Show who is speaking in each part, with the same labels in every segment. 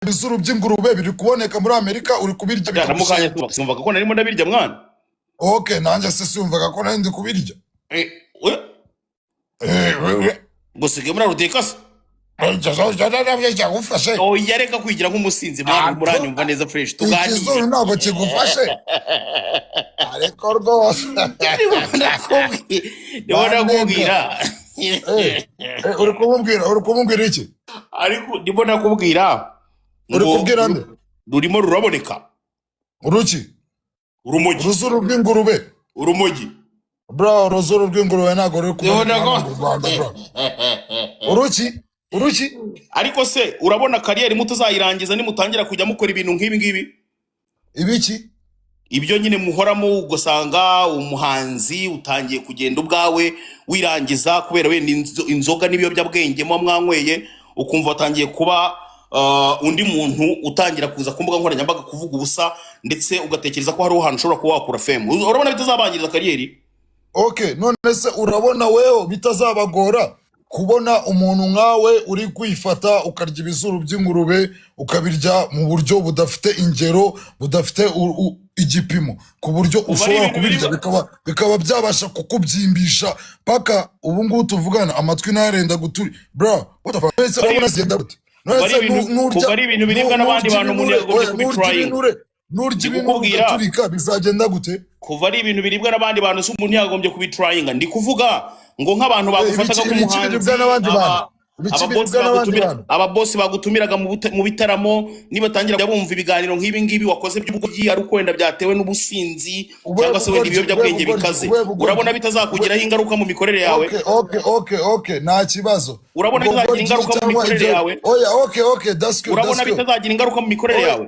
Speaker 1: Ibizuru by'ingurube biri kuboneka muri Amerika, uri kubirya
Speaker 2: Ya, na mukanya
Speaker 1: bikagushinga.
Speaker 2: Simvaga ko narimo ndabirya, mwana.
Speaker 1: OK, nanjye se siyumvaga ko nari ndi kubirya?
Speaker 2: Eh, we gusigaye muri ruteka se?
Speaker 1: Cyagufashe?
Speaker 2: Oya, reka kwigira nk'umusinzi, mwana. Muranyumva neza fresh, tuganire.
Speaker 1: Ikizuru ntabwo kigufashe, ariko rwose.
Speaker 2: Ndimo ndakubwira.
Speaker 1: Uri kumubwira iki?
Speaker 2: Ariko ndimo ndakubwira
Speaker 1: Uri
Speaker 2: ngo
Speaker 1: kubwira nde?
Speaker 2: Rurimo ruraboneka.
Speaker 1: Uruki?
Speaker 2: Urumogi.
Speaker 1: Uruzuru rw'ingurube?
Speaker 2: Urumogi.
Speaker 1: Bro, uruzuru rw'ingurube ntabwo ruri
Speaker 2: Ndimo
Speaker 1: kuboneka hano mu Rwanda, bro. Uruki, uruki?
Speaker 2: Ariko se urabona career mutazayirangiza nimutangira kujya mukora ibintu nk'ibi ngibi?
Speaker 1: Ibiki?
Speaker 2: Ibyo nyine muhoramo, ugasanga umuhanzi utangiye kugenda ubwawe wirangiza kubera wenda inzoga n'ibiyobyabwenge muba mwanyweye, ukumva watangiye kuba undi muntu, utangira kuza ku mbuga nkoranyambaga kuvuga ubusa, ndetse ugatekereza ko hari ahantu ushobora kuba wakura fame. Urabona bitazabangiriza career?
Speaker 1: OK, none se urabona wewe bitazabagora kubona umuntu nkawe uri kwifata ukarya ibizuru by'ingurube, ukabirya mu buryo budafite ingero, budafite igipimo, ku buryo
Speaker 2: Kuva ari
Speaker 1: ushobora
Speaker 2: ibintu
Speaker 1: kubirya
Speaker 2: birimo
Speaker 1: bikaba byabasha kukubyimbisha paka ubu ngubu tuvugana amatwi ntayarenda guturi? Bro, what the fuck? None se urabona zigenda gute? None
Speaker 2: Kuva ari
Speaker 1: se
Speaker 2: ibintu
Speaker 1: nurya
Speaker 2: kuva ari ibintu biribwa n'abandi
Speaker 1: nurya
Speaker 2: bantu, umuntu
Speaker 1: ibinure,
Speaker 2: yagombye
Speaker 1: oya, nurya
Speaker 2: kubitrayinga.
Speaker 1: ibinure, nurya
Speaker 2: Ndi
Speaker 1: ibinure
Speaker 2: kukubwira.
Speaker 1: ugaturika, bizagenda gute?
Speaker 2: Kuva ari ibintu biribwa n'abandi bantu, se umuntu yagombye kubitrayinga? Ndi kuvuga ngo nk'abantu bagufataga
Speaker 1: Ibiki
Speaker 2: nk'umuhanzi,
Speaker 1: biribwa n'abandi bantu? Ibiki
Speaker 2: ababosi
Speaker 1: biribwa n'abandi
Speaker 2: bagutumira,
Speaker 1: bantu?
Speaker 2: Ababosi bagutumiraga mu bitaramo, nibatangira kujya bumva ibiganiro nk'ibi ngibi wakoze by'ubugoryi, ari uko wenda byatewe n'ubusinzi
Speaker 1: Ubuhe
Speaker 2: cyangwa se wenda
Speaker 1: bugoryi? Ubuhe
Speaker 2: ibiyobyabwenge
Speaker 1: bugoryi?
Speaker 2: bikaze,
Speaker 1: Ubuhe bugoryi?
Speaker 2: urabona bitazakugiraho ingaruka mu mikorere yawe?
Speaker 1: OK, nta kibazo.
Speaker 2: Urabona
Speaker 1: Ubwo
Speaker 2: bitazagira
Speaker 1: bugoryi
Speaker 2: ingaruka mu
Speaker 1: cyangwa
Speaker 2: mikorere
Speaker 1: ibyo
Speaker 2: yawe?
Speaker 1: Oya, OK, that's good.
Speaker 2: Urabona
Speaker 1: That's good.
Speaker 2: bitazagira ingaruka mu mikorere
Speaker 1: Oya.
Speaker 2: yawe?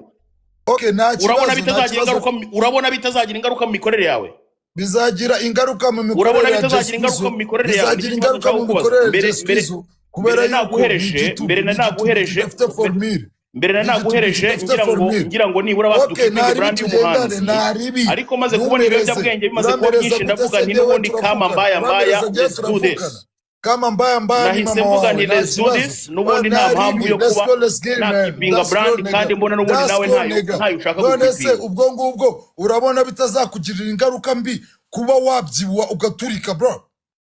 Speaker 1: OK, nta
Speaker 2: Urabona
Speaker 1: kibazo, nta
Speaker 2: bitazagira
Speaker 1: kibazo.
Speaker 2: ingaruka urabona bitazagira ingaruka mu mikorere yawe?
Speaker 1: Bizagira ingaruka mu
Speaker 2: Urabona
Speaker 1: mikorere ya
Speaker 2: bitazagira ingaruka
Speaker 1: Jesikizo.
Speaker 2: mu mikorere yawe?
Speaker 1: Bizagira
Speaker 2: Nicyo kibazo
Speaker 1: ingaruka
Speaker 2: nshaka
Speaker 1: mu
Speaker 2: kukubaza.
Speaker 1: mikorere ya
Speaker 2: Mbere
Speaker 1: Jesikizo, kubera
Speaker 2: mbere
Speaker 1: yuko ni
Speaker 2: naguhereje
Speaker 1: igitugu,
Speaker 2: mbere
Speaker 1: ni
Speaker 2: na
Speaker 1: igitugu
Speaker 2: naguhereje
Speaker 1: kidafite formule.
Speaker 2: Mbere na
Speaker 1: Ni igitugu
Speaker 2: naguhereje
Speaker 1: kidafite
Speaker 2: ngira ngo
Speaker 1: formule.
Speaker 2: ngira ngo nibura basi
Speaker 1: OK,
Speaker 2: dukipinge
Speaker 1: ntaribi,
Speaker 2: brand
Speaker 1: tugendane.
Speaker 2: y'umuhanzi.
Speaker 1: Ntaribi.
Speaker 2: Ariko maze kubona
Speaker 1: Ntumereze.
Speaker 2: ibiyobyabwenge bimaze kuba
Speaker 1: Uramereza
Speaker 2: byinshi,
Speaker 1: gute
Speaker 2: ndavuga
Speaker 1: se?
Speaker 2: nti
Speaker 1: Njyewe
Speaker 2: n'ubundi kama
Speaker 1: turavukana.
Speaker 2: mbaya mbaya,
Speaker 1: Uramereza, njyewe
Speaker 2: let's do this.
Speaker 1: turavukana. Kama mbaya mbaya ni
Speaker 2: Nahise
Speaker 1: mama
Speaker 2: mvuga
Speaker 1: wawe.
Speaker 2: nti
Speaker 1: Nta
Speaker 2: let's do
Speaker 1: kibazo.
Speaker 2: this, n'ubundi nta mpamvu
Speaker 1: Ntaribi,
Speaker 2: yo
Speaker 1: let's
Speaker 2: kuba
Speaker 1: go, let's get it, man.
Speaker 2: nakipinga
Speaker 1: Let's go,
Speaker 2: brand,
Speaker 1: nigga.
Speaker 2: kandi mbona n'ubundi
Speaker 1: Let's
Speaker 2: nawe
Speaker 1: go,
Speaker 2: ntayo
Speaker 1: nigga.
Speaker 2: ntayo ushaka
Speaker 1: None se
Speaker 2: gukipinga.
Speaker 1: ubwo ngubwo urabona bitazakugirira ingaruka mbi kuba wabyibuha ugaturika, bro?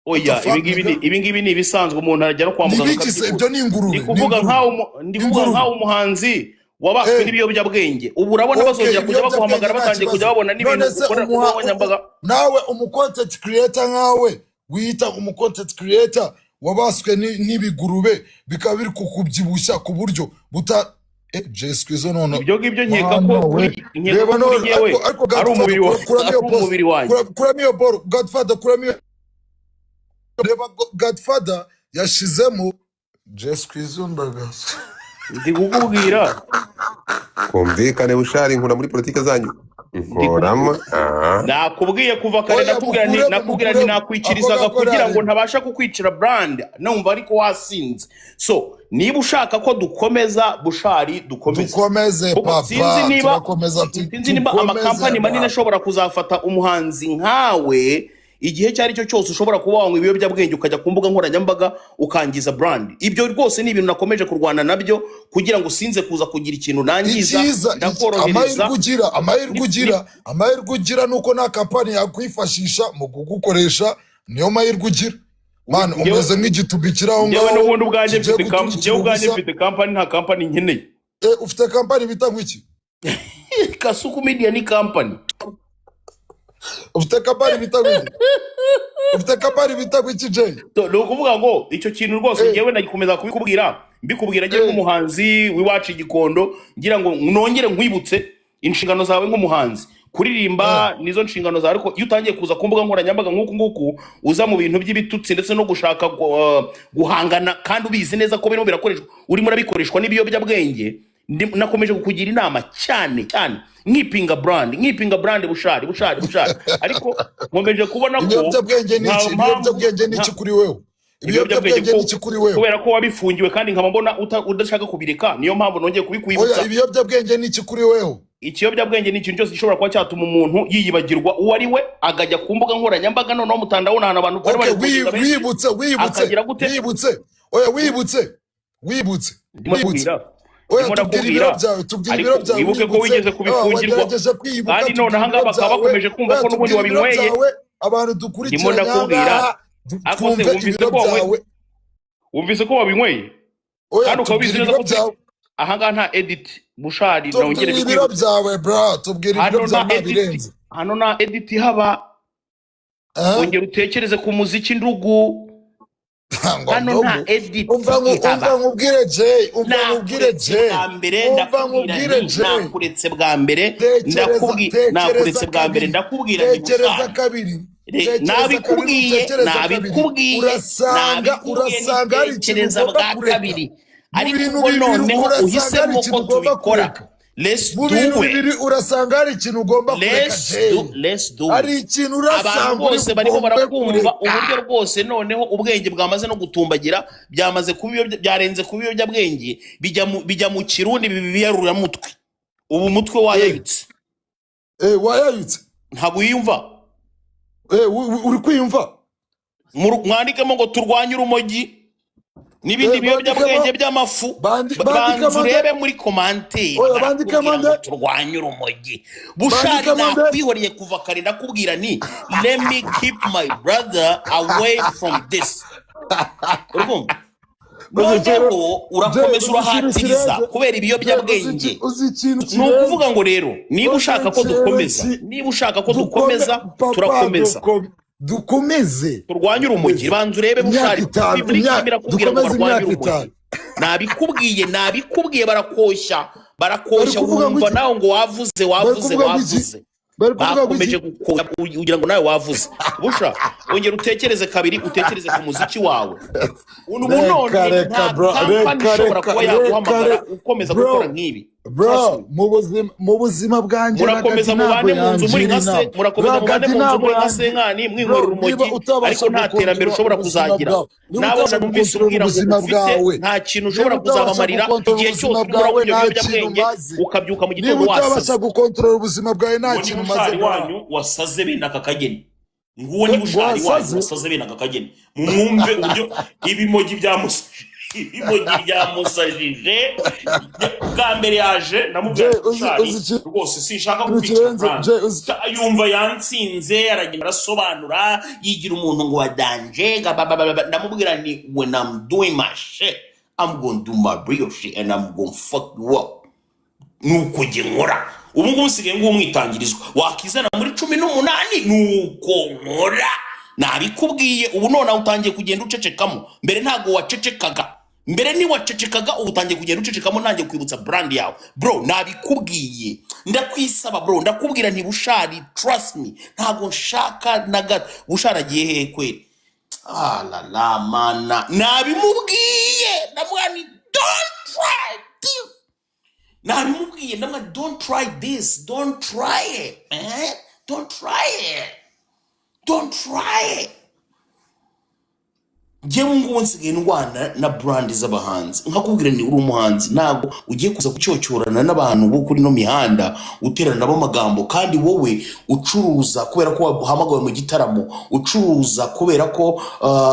Speaker 1: What the
Speaker 2: Oya,
Speaker 1: fuck,
Speaker 2: ibi ngibi ni
Speaker 1: nigga?
Speaker 2: ibi ngibi ni ibisanzwe, umuntu arajya no kwa
Speaker 1: Ni
Speaker 2: muganga
Speaker 1: ibiki se?
Speaker 2: akabyikura.
Speaker 1: Ibyo ni ingurube,
Speaker 2: Ndi
Speaker 1: ni
Speaker 2: kuvuga
Speaker 1: ingurube.
Speaker 2: nkaho ndi kuvuga
Speaker 1: Ingurube.
Speaker 2: nkaho umuhanzi wabaswe n'ibiyobyabwenge, ubu urabona bazongera kujya
Speaker 1: ibiyobyabwenge
Speaker 2: baguhamagara
Speaker 1: nta
Speaker 2: batangiye kujya
Speaker 1: kibazo.
Speaker 2: babona n'ibintu
Speaker 1: None se
Speaker 2: ukorera ku mbuga nkoranyambaga?
Speaker 1: nawe umu content creator nkawe, wiyita umu content creator, wabaswe n'ibigurube, bikaba biri kukubyibushya ku buryo buta Jesikizo none.
Speaker 2: Ibyo ngibyo nkeka ko
Speaker 1: Mwana we.
Speaker 2: kuri nkeka
Speaker 1: Reba
Speaker 2: ko kuri
Speaker 1: none
Speaker 2: njyewe
Speaker 1: ariko
Speaker 2: ari
Speaker 1: Godfather,
Speaker 2: umubiri wa
Speaker 1: kuramo iyo
Speaker 2: ari
Speaker 1: post.
Speaker 2: umubiri wanjye.
Speaker 1: Kuramo iyo boro, Godfather, kuramo iyo. Reba, Godfather yashizemo Jesikizo ndagasa.
Speaker 2: Ndi kukubwira.
Speaker 3: Kumvikane, Bushari, nkura muri politiki zanyu.
Speaker 2: Ndi
Speaker 3: Nkoramo, ah.
Speaker 2: Nakubwiye kuva kare.
Speaker 1: Oya,
Speaker 2: Nakubwira nti
Speaker 1: mukuremo,
Speaker 2: nakubwira nti
Speaker 1: mukuremo ako
Speaker 2: nakwikirizaga kugira ngo
Speaker 1: gakorari.
Speaker 2: ntabasha kukwicira brand, numva ariko wasinze. So niba ushaka ko dukomeza, Bushari, dukomeze.
Speaker 1: Dukomeze.
Speaker 2: Kuko
Speaker 1: Papa,
Speaker 2: sinzi niba
Speaker 1: turakomeza,
Speaker 2: sinzi niba
Speaker 1: dukomeze.
Speaker 2: amakampani manini ashobora kuzafata umuhanzi nkawe igihe icyo ari cyo cyose ushobora kuba wanywa ibiyobyabwenge, ukajya ku mbuga nkoranyambaga ukangiza brand. Ibyo rwose ni ibintu nakomeje kurwana nabyo kugira ngo sinze kuza kugira ikintu nangiza.
Speaker 1: Icyiza
Speaker 2: Ndakorohereza.
Speaker 1: amahirwe ugira, amahirwe ugira, amahirwe ugira ni uko nta kampani yakwifashisha mu kugukoresha. Niyo mahirwe ugira, man. Umeze nk'igitubi kiri aho
Speaker 2: Njyewe
Speaker 1: ngaho
Speaker 2: n'ubundi ubwanjye
Speaker 1: kigiye
Speaker 2: mfite
Speaker 1: guturikira
Speaker 2: njyewe ubwanjye
Speaker 1: ubusa.
Speaker 2: mfite kampani, nta kampani nkeneye.
Speaker 1: Ufite kampani bita ngo iki?
Speaker 2: Kasuku Media ni kampani.
Speaker 1: Ufite kampani bita ngo iki? Ufite kampani bita ngo iki, Jay?
Speaker 2: So, ni ukuvuga ngo icyo kintu rwose njyewe nagikomeza kubikubwira, mbikubwira ngiye nk'umuhanzi w'iwacu i Gikondo, ngira ngo nongere nkwibutse inshingano zawe nk'umuhanzi. Kuririmba nizo nshingano zawe, ariko iyo utangiye kuza ku mbuga nkoranyambaga nk'uku nguku, uza mu bintu by'ibitutsi ndetse no gushaka guhangana, kandi ubizi neza ko birimo birakoreshwa, urimo urabikoreshwa n'ibiyobyabwenge. Nakomeje kukugira inama cyane cyane, nkipinga brand, nkipinga brand, Bushari, Bushari, Bushari, ariko nkomeje kubona ko
Speaker 1: Ibiyobyabwenge ni
Speaker 2: nta
Speaker 1: iki?
Speaker 2: mpamvu
Speaker 1: Ibiyobyabwenge ni iki kuri wewe?
Speaker 2: Ibiyobyabwenge
Speaker 1: Ibiyobyabwenge ni iki kuri wewe?
Speaker 2: Kubera ko wabifungiwe, kandi nkaba mbona udashaka kubireka, niyo mpamvu nongeye kubikwibutsa.
Speaker 1: Oya, ibiyobyabwenge ni iki kuri wewe?
Speaker 2: Ikiyobyabwenge ni ikintu cyose gishobora kuba cyatuma umuntu yiyibagirwa uwo ari we, akajya ku mbuga nkoranyambaga. Noneho mutandabona ahantu abantu bari bari kuvuga benshi,
Speaker 1: Wibutse, wibutse.
Speaker 2: akagira gute?
Speaker 1: Wibutse, oya, wibutse, wibutse.
Speaker 2: Ndimo
Speaker 1: Wibutse.
Speaker 2: kubwira.
Speaker 1: Oya,
Speaker 2: Ndimo
Speaker 1: tubwira ibiro
Speaker 2: ndakubwira,
Speaker 1: byawe, tubwira
Speaker 2: ariko
Speaker 1: ibiro byawe.
Speaker 2: wibuke ko
Speaker 1: Wibutse,
Speaker 2: wigeze kubifungirwa,
Speaker 1: wagerageje kwibuka.
Speaker 2: kandi
Speaker 1: Tubwira
Speaker 2: noneho ahangaha
Speaker 1: ibiro
Speaker 2: bakaba
Speaker 1: byawe.
Speaker 2: bakomeje kumva
Speaker 1: Oya,
Speaker 2: ko n'ubundi
Speaker 1: tubwira ibiro
Speaker 2: wabinyweye.
Speaker 1: byawe, abantu
Speaker 2: Ndimo
Speaker 1: dukurikiranye
Speaker 2: ndakubwira.
Speaker 1: ahangaha,
Speaker 2: Ariko se
Speaker 1: twumve
Speaker 2: wumvise
Speaker 1: ibiro
Speaker 2: ko wanyweye?
Speaker 1: byawe.
Speaker 2: Wumvise ko wabinyweye?
Speaker 1: Oya,
Speaker 2: Kandi ukaba ubizi
Speaker 1: tubwira
Speaker 2: neza
Speaker 1: ibiro
Speaker 2: ko turi
Speaker 1: byawe.
Speaker 2: ahangaha nta edit. Bushali, nongere
Speaker 1: Tubwira ibiro
Speaker 2: bikwibutse.
Speaker 1: byawe, bro, tubwira ibiro
Speaker 2: Hano
Speaker 1: byawe,
Speaker 2: nta
Speaker 1: nta
Speaker 2: edit,
Speaker 1: birenze.
Speaker 2: hano nta edit haba.
Speaker 1: Eh?
Speaker 2: Ongera utekereze ku muziki, ndugu.
Speaker 1: Ngo
Speaker 2: Hano nta
Speaker 1: ndugu.
Speaker 2: edit
Speaker 1: Umva,
Speaker 2: ihaba.
Speaker 1: umva nkubwire, Jay, umva nkubwire,
Speaker 2: Nakuretse
Speaker 1: Jay,
Speaker 2: bwa mbere,
Speaker 1: umva
Speaker 2: ndakubwira
Speaker 1: nkubwire,
Speaker 2: nti
Speaker 1: Jay.
Speaker 2: nakuretse bwa mbere,
Speaker 1: Tekereza,
Speaker 2: ndakubwira,
Speaker 1: tekereza
Speaker 2: nakuretse bwa mbere,
Speaker 1: kabiri,
Speaker 2: ndakubwira nti
Speaker 1: tekereza
Speaker 2: Bushali,
Speaker 1: kabiri, tekereza kabiri,
Speaker 2: nabikubwiye,
Speaker 1: utekereza kabiri,
Speaker 2: nabikubwiye,
Speaker 1: urasanga,
Speaker 2: nabikubwiye,
Speaker 1: urasanga hari ikintu
Speaker 2: nitekereza
Speaker 1: ugomba
Speaker 2: bwa
Speaker 1: kureka.
Speaker 2: kabiri.
Speaker 1: Mu
Speaker 2: Ariko
Speaker 1: bintu
Speaker 2: ubwo
Speaker 1: bibiri
Speaker 2: noneho
Speaker 1: urasanga hari
Speaker 2: uhisemo
Speaker 1: ikintu
Speaker 2: ko
Speaker 1: ugomba
Speaker 2: tubikora,
Speaker 1: kureka.
Speaker 2: Let's
Speaker 1: Mu
Speaker 2: do
Speaker 1: bintu
Speaker 2: it.
Speaker 1: bibiri urasanga hari ikintu ugomba kureka.
Speaker 2: Let's
Speaker 1: Jay,
Speaker 2: do, let's do
Speaker 1: hari
Speaker 2: it.
Speaker 1: ikintu
Speaker 2: Abantu
Speaker 1: urasanga uri
Speaker 2: bose barimo
Speaker 1: bugombe
Speaker 2: barakumva
Speaker 1: kureka.
Speaker 2: uburyo rwose noneho ubwenge bwamaze no gutumbagira, byamaze kuba byarenze kuba ibiyobyabwenge, bijya mu Kirundi biba ibiyaruramutwe. Ubu umutwe wayayutse.
Speaker 1: Wayayutse.
Speaker 2: Ntabwo wiyumva.
Speaker 1: Uri kwiyumva?
Speaker 2: Mwandikemo ngo turwanye urumogi n'ibindi biyobyabwenge by'amafu.
Speaker 1: Bandikamo
Speaker 2: Banza
Speaker 1: nde?
Speaker 2: urebe muri commentaire.
Speaker 1: Oya, bandikamo
Speaker 2: Barakubwira ngo
Speaker 1: nde?
Speaker 2: turwanye urumogi. Bushali,
Speaker 1: Bandikamo nde?
Speaker 2: nakwihoreye kuva kare, ndakubwira ni let me keep my brother away from this. Urumva?
Speaker 1: Uzi ikintu
Speaker 2: Noneho urakomeza,
Speaker 1: Jay, uzi ikintu
Speaker 2: urahatiriza
Speaker 1: kirenze?
Speaker 2: kubera
Speaker 1: Jay,
Speaker 2: ibiyobyabwenge.
Speaker 1: Uzi ikintu
Speaker 2: Ni
Speaker 1: kirenze?
Speaker 2: ukuvuga ngo rero niba
Speaker 1: Uzi
Speaker 2: ushaka ko
Speaker 1: ikintu
Speaker 2: dukomeza, niba ushaka ko dukomeza,
Speaker 1: papa,
Speaker 2: turakomeza.
Speaker 1: Dukomeze.
Speaker 2: Turwanye urumogi. Banza urebe,
Speaker 1: Imyaka
Speaker 2: Bushali,
Speaker 1: 5,
Speaker 2: public irimo irakubwira ngo
Speaker 1: dukomeze
Speaker 2: barwanye
Speaker 1: imyaka
Speaker 2: urumogi.
Speaker 1: 5.
Speaker 2: Nabikubwiye, nabikubwiye, barakoshya,
Speaker 1: Bari
Speaker 2: barakoshya.
Speaker 1: kuvuga ngo
Speaker 2: Wumva
Speaker 1: iki?
Speaker 2: nawe ngo wavuze,
Speaker 1: Bari
Speaker 2: wavuze,
Speaker 1: kuvuga ngo iki?
Speaker 2: wavuze.
Speaker 1: Bari kuvuga ngo
Speaker 2: Bakomeje
Speaker 1: iki?
Speaker 2: gukoshya ugira ngo nawe wavuze. Busha, ongera utekereze kabiri, utekereze ku muziki wawe ubu.
Speaker 1: Reka,
Speaker 2: None
Speaker 1: reka,
Speaker 2: nta
Speaker 1: bro,
Speaker 2: kampani
Speaker 1: reka,
Speaker 2: ishobora
Speaker 1: reka,
Speaker 2: kuba
Speaker 1: reka,
Speaker 2: yaguhamagara
Speaker 1: reka,
Speaker 2: ukomeza
Speaker 1: bro,
Speaker 2: gukora nk'ibi. Trust
Speaker 1: bro,
Speaker 2: me.
Speaker 1: mu buzima bwanjye,
Speaker 2: Murakomeza
Speaker 1: Ragadi ntabwo
Speaker 2: mubane mu nzu muri
Speaker 1: yangira
Speaker 2: nka se,
Speaker 1: inama.
Speaker 2: murakomeza mubane
Speaker 1: Ragadi
Speaker 2: mu nzu
Speaker 1: ntabwo
Speaker 2: muri nka
Speaker 1: yangira,
Speaker 2: senkani
Speaker 1: bro,
Speaker 2: mwinywera
Speaker 1: niba
Speaker 2: urumogi, ariko
Speaker 1: utabasha
Speaker 2: nta terambere
Speaker 1: gukontorora
Speaker 2: ushobora
Speaker 1: ubuzima
Speaker 2: kuzagira.
Speaker 1: bwawe, niba
Speaker 2: Nawe
Speaker 1: utabasha
Speaker 2: numvise
Speaker 1: gukontorora
Speaker 2: umbwira ngo
Speaker 1: ubuzima
Speaker 2: ufite
Speaker 1: bwawe,
Speaker 2: nta kintu
Speaker 1: niba
Speaker 2: ushobora
Speaker 1: utabasha
Speaker 2: kuzabamarira
Speaker 1: gukontorora
Speaker 2: igihe
Speaker 1: ubuzima
Speaker 2: cyose urimo
Speaker 1: bwawe,
Speaker 2: uranywa ibyo
Speaker 1: nta kintu
Speaker 2: biyobyabwenge,
Speaker 1: umaze.
Speaker 2: ukabyuka mu
Speaker 1: Niba
Speaker 2: gitondo
Speaker 1: utabasha
Speaker 2: wasaze.
Speaker 1: gukontorora ubuzima bwawe, nta
Speaker 2: Uwo ni
Speaker 1: kintu umaze,
Speaker 2: Bushali
Speaker 1: bro.
Speaker 2: wanyu wasaze bene aka kageni. Nguwo ni
Speaker 1: Ngo
Speaker 2: Bushali wanyu
Speaker 1: wasaze?
Speaker 2: wasaze bene aka kageni. Mumwumve uburyo ibimogi byamusajije. Bwa mbere yaje ndamubwira
Speaker 1: Jay,
Speaker 2: ati
Speaker 1: uzi
Speaker 2: Bushali,
Speaker 1: uzi ikintu
Speaker 2: rwose sinshaka kukwicira
Speaker 1: kirenze?
Speaker 2: brand.
Speaker 1: Jay, uzi
Speaker 2: Yumva yantsinze, aragenda arasobanura, yigira umuntu ngo wadanje ga ba- ba- ba- ba. Ndamubwira ni when I'm doing my shit, I'm gonna do my real shit and I'm gonna fuck you up. Nuko njye nkora. Ubu ngubu nsigaye ng'umwitangirizwa wakizana muri 18, nuko nkora. Nabikubwiye. Ubu nonaha utangiye kugenda ucecekamo. Mbere ntabwo wacecekaga, mbere ntiwacecekaga, ubu utangiye kugenda ucecekamo. Nanjye kwibutsa brand yawe, bro, nabikubwiye, ndakwisaba, bro, ndakubwira nti Bushali, trust me, ntabwo nshaka na gato. Bushali agiye hehe kweri? Ah la la, mana, nabimubwiye, ndamubwira ni don't try this. Nabimubwiye, ndamubwira don't try this, don't try it, eh? Don't try it, don't try it. Njyewe ngubu nsigaye ndwana na brand z'abahanzi, nkakubwira ni uri umuhanzi, ntabwo ugiye kuza gucyocyorana n'abantu bo kuri ino mihanda, uterana nabo amagambo, kandi wowe ucuruza kubera ko wahamagawe mu gitaramo, ucuruza kubera ko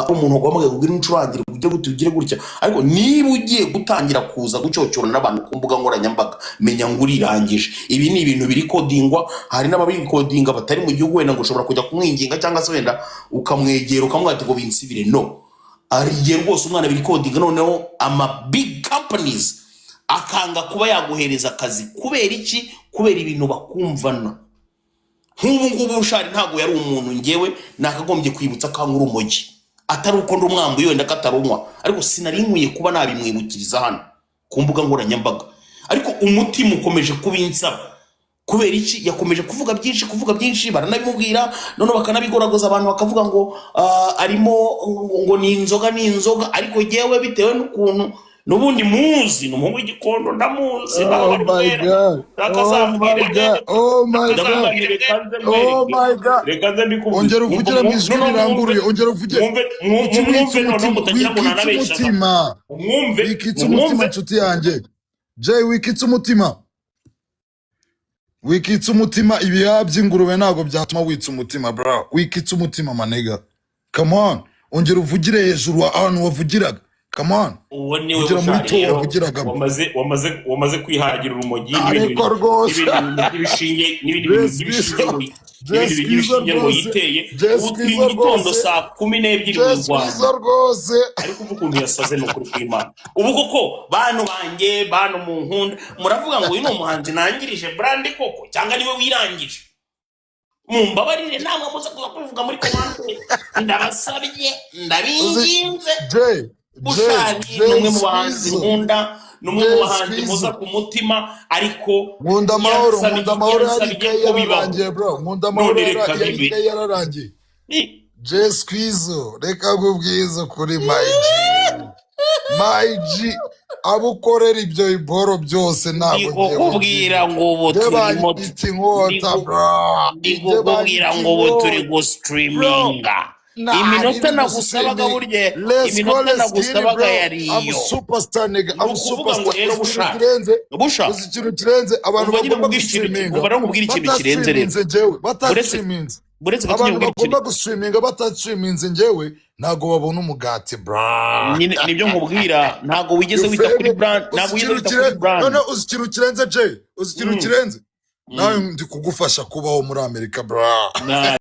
Speaker 2: umuntu waguhamagaye ngo ugire uncurangire, ugire gutya, ugire gutya. Ariko niba ugiye gutangira kuza gucyocyorana n'abantu ku mbuga nkoranyambaga, menya ngo urirangije. Ibi ni ibintu biri kodingwa, hari n'ababikodinga batari mu gihugu. Wenda ngo ushobora kujya kumwinginga cyangwa se wenda ukamwegera ukamubwira ati ngo binsibire. No hari igihe rwose umwana birikodinga, noneho ama big companies akanga kuba yaguhereza akazi. Kubera iki? Kubera ibintu bakumvana. Nk'ubu ngubu Bushali ntabwo yari umuntu ngewe nakagombye kwibutsa ko anywa urumogi, atari uko ndi umwambuye wenda ko atarunywa, ariko sinari nkwiye kuba nabimwibukiriza hano ku mbuga nkoranyambaga. Ariko umutima ukomeje kubinsaba. Kubera iki? Yakomeje kuvuga byinshi, kuvuga byinshi, baranabimubwira, noneho bakanabigoragoza, abantu bakavuga ngo arimo ngo ni inzoga, ni inzoga. Ariko jyewe bitewe n'ukuntu n'ubundi muzi, ni umuhungu w'Igikondo, ndamuzi.
Speaker 1: Oh my God. Oh my God. Oh my God.
Speaker 2: Ndavuga nti reka nze
Speaker 1: Oh
Speaker 2: mwereke.
Speaker 1: my God.
Speaker 2: Reka nze mbikubwire.
Speaker 1: Ongera uvugire mu ijwi
Speaker 2: Noneho mwumve,
Speaker 1: riranguruye. Ongera uvuge.
Speaker 2: mwumve,
Speaker 1: Kuki
Speaker 2: mwumve,
Speaker 1: witse
Speaker 2: noneho
Speaker 1: umutima?
Speaker 2: mutagira ngo
Speaker 1: Wikitse
Speaker 2: nanabeshyaga.
Speaker 1: umutima.
Speaker 2: Mwumve.
Speaker 1: Wikitse umutima,
Speaker 2: Mwumve.
Speaker 1: nshuti yanjye. Jay, wikitse umutima. Wikitse umutima. Ibihaha by'ingurube ntabwo byatuma witsa umutima, bro. Wikitse umutima, my nigga. Come on. Ongera uvugire hejuru ahantu wavugiraga. Come on.
Speaker 4: Uwo niwe
Speaker 1: Vugira muri
Speaker 4: Bushari
Speaker 1: to
Speaker 4: rero
Speaker 1: wavugiragamo.
Speaker 4: wamaze kwihagira urumogi n'ibindi
Speaker 1: Ariko
Speaker 4: bintu
Speaker 1: rwose
Speaker 4: n'ibindi bintu by'ibishinge, n'ibindi bintu
Speaker 1: Jess
Speaker 4: by'ibishinge
Speaker 1: Kwiza,
Speaker 4: ngo
Speaker 1: Jess
Speaker 4: n'ibindi bintu
Speaker 1: Kwiza
Speaker 4: by'ibishinge ngo
Speaker 1: rwose,
Speaker 4: yiteye.
Speaker 1: Jess
Speaker 4: Ubu turi
Speaker 1: Kwiza
Speaker 4: mu gitondo
Speaker 1: rwose,
Speaker 4: saa 12 mu
Speaker 1: Jess
Speaker 4: Rwanda.
Speaker 1: Kwiza rwose.
Speaker 4: Ariko uva ukuntu yasaze, ni ukuri kw'Imana. Ubu koko, bantu banjye, bantu mu nkunda, muravuga ngo uyu ni umuhanzi nangirije brand koko, cyangwa niwe wirangije? Mumbabarire, namwe muze kuza kubivuga muri commentaire, ndabasabye,
Speaker 1: Uzi
Speaker 4: ndabinginze.
Speaker 1: Jay, Jay,
Speaker 4: Bushari ni
Speaker 1: Jay
Speaker 4: umwe mu bahanzi
Speaker 1: Squeezer,
Speaker 4: nkunda, ni umwe mu
Speaker 1: Jay
Speaker 4: bahanzi muza
Speaker 1: Squeezer.
Speaker 4: ku mutima, ariko
Speaker 1: Nkunda amahoro, nkunda amahoro, yari
Speaker 4: yansabye
Speaker 1: ikaye
Speaker 4: ko bibaho.
Speaker 1: yararangiye, bro. Nkunda amahoro.
Speaker 4: None reka
Speaker 1: Yari
Speaker 4: bibe.
Speaker 1: ikaye yararangiye. Jay Squeezer, reka nkubwize kuri my G. My G, abo ukorera ibyo biboro byose
Speaker 4: Ndi
Speaker 1: ntabwo njyewe
Speaker 4: kukubwira
Speaker 1: ndimo.
Speaker 4: ngo ubu
Speaker 1: Njye
Speaker 4: turimo
Speaker 1: banyita inkota, bro.
Speaker 4: ndi
Speaker 1: Njye
Speaker 4: kukubwira
Speaker 1: banyita
Speaker 4: ngo ubu turi
Speaker 1: inkota, bro.
Speaker 4: gustreaminga.
Speaker 1: Nah,
Speaker 4: Iminota
Speaker 1: ibi
Speaker 4: nagusabaga
Speaker 1: gustreaming.
Speaker 4: burya,
Speaker 1: Let's go,
Speaker 4: iminota
Speaker 1: let's get it,
Speaker 4: nagusabaga
Speaker 1: bro.
Speaker 4: yari
Speaker 1: I'm
Speaker 4: iyo.
Speaker 1: superstar, nigga.
Speaker 4: Ni
Speaker 1: I'm
Speaker 4: ukuvuga ngo
Speaker 1: superstar.
Speaker 4: rero
Speaker 1: Uzi ikintu
Speaker 4: Bushari,
Speaker 1: kirenze?
Speaker 2: Busha.
Speaker 1: Uzi ikintu kirenze? Abantu
Speaker 4: Umva nyine
Speaker 1: bagomba
Speaker 4: nkubwire ikintu,
Speaker 1: gustreaminga
Speaker 4: umva rero nkubwire ikintu kirenze rero.
Speaker 1: batastreaminze njyewe,
Speaker 4: Uretse
Speaker 1: batastreaminze.
Speaker 4: Buretse gato,
Speaker 1: Abantu
Speaker 4: nkubwire ikintu.
Speaker 1: bagomba gustreaminga batastreaminze njyewe ntabwo babona umugati, bro.
Speaker 2: Nyine nibyo nkubwira, ntabwo wigeze
Speaker 1: You
Speaker 2: wita
Speaker 1: feel
Speaker 2: kuri
Speaker 1: me?
Speaker 2: brand,
Speaker 1: Uzi
Speaker 2: ntabwo wigeze
Speaker 1: ikintu
Speaker 2: wita kuri
Speaker 1: kirenze?
Speaker 2: brand.
Speaker 1: None uzi ikintu kirenze, Jay? Uzi ikintu kirenze? Nawe ndi kugufasha kubaho muri Amerika, bro.
Speaker 4: Na